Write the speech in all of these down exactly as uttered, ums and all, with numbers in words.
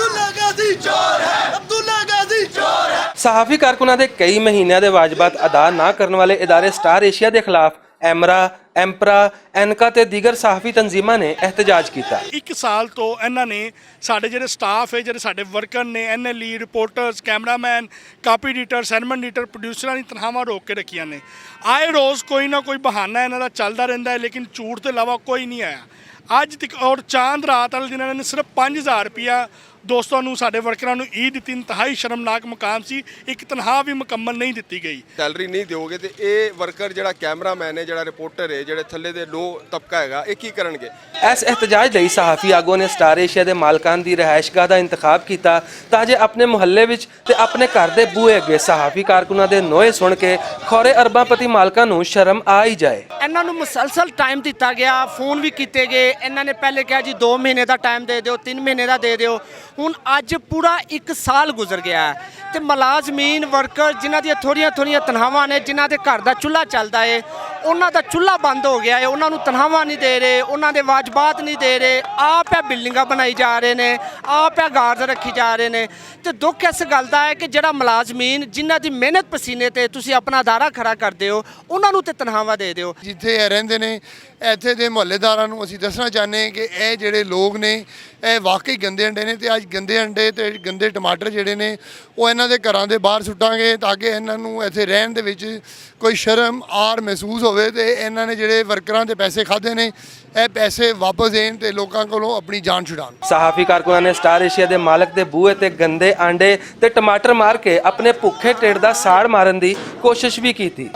عبداللہ غازی چور ہے، عبداللہ غازی چور ہے۔ صحافی کارکناں دے کئی مہینیاں دے واجبات ادا نہ کرن والے ادارے سٹار ایشیا دے خلاف ایمرا، ایمپرا، اینکا تے دیگر صحافی تنظیماں نے احتجاج کیتا۔ ایک سال تو انہاں نے ساڈے جڑے سٹاف ہے، جڑے ساڈے ورکر نے، N L E, reporters, cameramen, copy editor, سینمن ایڈیٹر، پروڈیوسراں دی تنخواہاں روک کے رکھیاں نے۔ آئے روز کوئی نہ کوئی بہانہ انہاں دا چلدا رہندا ہے، لیکن جھوٹ دے علاوہ کوئی نہیں آیا۔ اج تک اور چاند رات والے دن انہاں نے صرف پنج ہزار روپیہ دوستاں نوں، ساڈے ورکراں نوں عید دتی۔ انتہائی شرمناک مقام سی، ایک تنخواہ بھی مکمل نہیں دتی گئی۔ سیلری نہیں دیوگے تے اے ورکر جڑا کیمرامین ہے، جڑا رپورٹر ہے، جڑے تھلے دے لو طبقہ ہے گا، اے کی کرنگے؟ ایس احتجاج لئی صحافی آگو نے سٹار ایشیا دے مالکان دی رہائش گاہ دا انتخاب کیتا تاں جے اپنے محلے وچ تے اپنے گھر دے بوئے اگے صحافی کارکناں دے نوئے سن کے کھورے ارباں پتی مالکاں نوں شرم آ ہی جائے۔ انہاں نوں مسلسل ٹائم دتا گیا، فون وی کیتے گئے۔ انہاں نے پہلے کہا جی دو مہینے دا ٹائم دے دیو، تین مہینے دا دے دیو۔ ہن اج پورا ایک سال گزر گیا ہے تے ملازمین، ورکر، جنہاں دیاں تھوڑیاں تھوڑیاں تنہاواں نے، جنہاں دے گھر دا چولہا چلدا ہے، انہاں دا چولہا بند ہو گیا ہے، انہاں نوں تنہاواں نہیں دے رہے، انہاں دے واجبات نہیں دے رہے، آپ ہے بلڈنگاں بنائی جا رہے نے، آپ ہے گارز رکھی جا رہے نے۔ تے دکھ اس گل دا ہے کہ جڑا ملازمین، جنہاں دی محنت پسینے تے تسی اپنا ادارہ کھڑا کردے ہو، انہاں نوں تے تنہاواں دے دیو۔ جتھے اے رہندے نے، ایتھے دے محلے داراں نوں اسی دسنا چاہنے ہیں کہ اے جڑے لوگ نے، اے واقعی گندے انڈے نے۔ تے اج گندے انڈے تے گندے ٹماٹر جڑے نے، او انہاں دے گھراں دے باہر سٹاں گے تاکہ انہاں نوں ایتھے رہن دے وچ کوئی شرم آر محسوس ہوئے تے انہاں نے جڑے ورکراں دے پیسے کھادے نے، اے پیسے واپس دین تے لوکاں کولوں اپنی جان چھڈان۔ صحافی کارکناں نے سٹار ایشیا دے مالک دے بوئے تے گندے آنڈے تے ٹماٹر مار کے اپنے بھوکے ٹیڑ دا ساڑ مارن دی کوشش بھی کیتی۔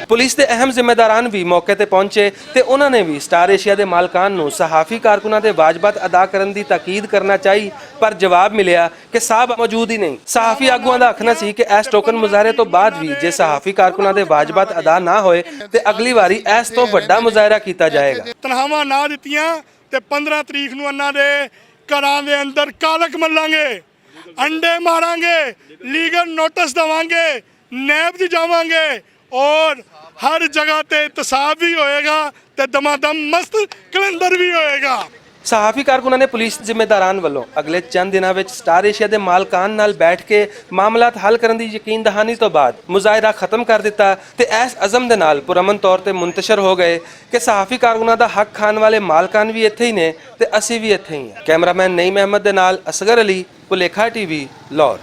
پولیس دے اہم ذمہ داران بھی موقع تے پہنچے تے انہاں نے بھی سٹار ایشیا دے مالکان نوں صحافی کارکناں دے واجبات ادا کرن دی تاکید کرنا چاہی، پر جواب ملیا کہ صاحب موجود ہی نہیں۔ صحافی آگواں دا آکھنا سی کہ ایس ٹوکن مظاہرے تو بعد بھی جے صحافی کارکناں دے واجبات ادا نہ ہوئے تے اگلی واری ایس تو وڈا مظاہرہ کیتا جائے گا۔ تنہاواں نہ دتیاں تے پندرہ تاریخ نوں انہاں دے گھراں دے اندر کالک ملاں گے، انڈے ماراں گے، لیگل نوٹس دواں گے، نیب دی جاواں گے اور ہر جگہ تے احتساب بھی ہوئے گا تے دمادم مست کلندر بھی ہوئے گا۔ صحافی کارکناں نے پولیس ذمہ داران ولوں اگلے چند دناں وچ سٹار ایشیا دے مالکان نال بیٹھ کے معاملات حل کرن دی یقین دہانی تو بعد مظاہرہ ختم کر دتا تے ایس عزم دے نال پرامن طور تے منتشر ہو گئے کہ صحافی کارکناں دا حق کھان والے مالکان وی ایتھے ہی نے تے اسی وی ایتھے ہی ہیں۔ کیمرہ مین نعیم احمد دے نال اصغر علی، پلیکھا ٹی وی، لاہور۔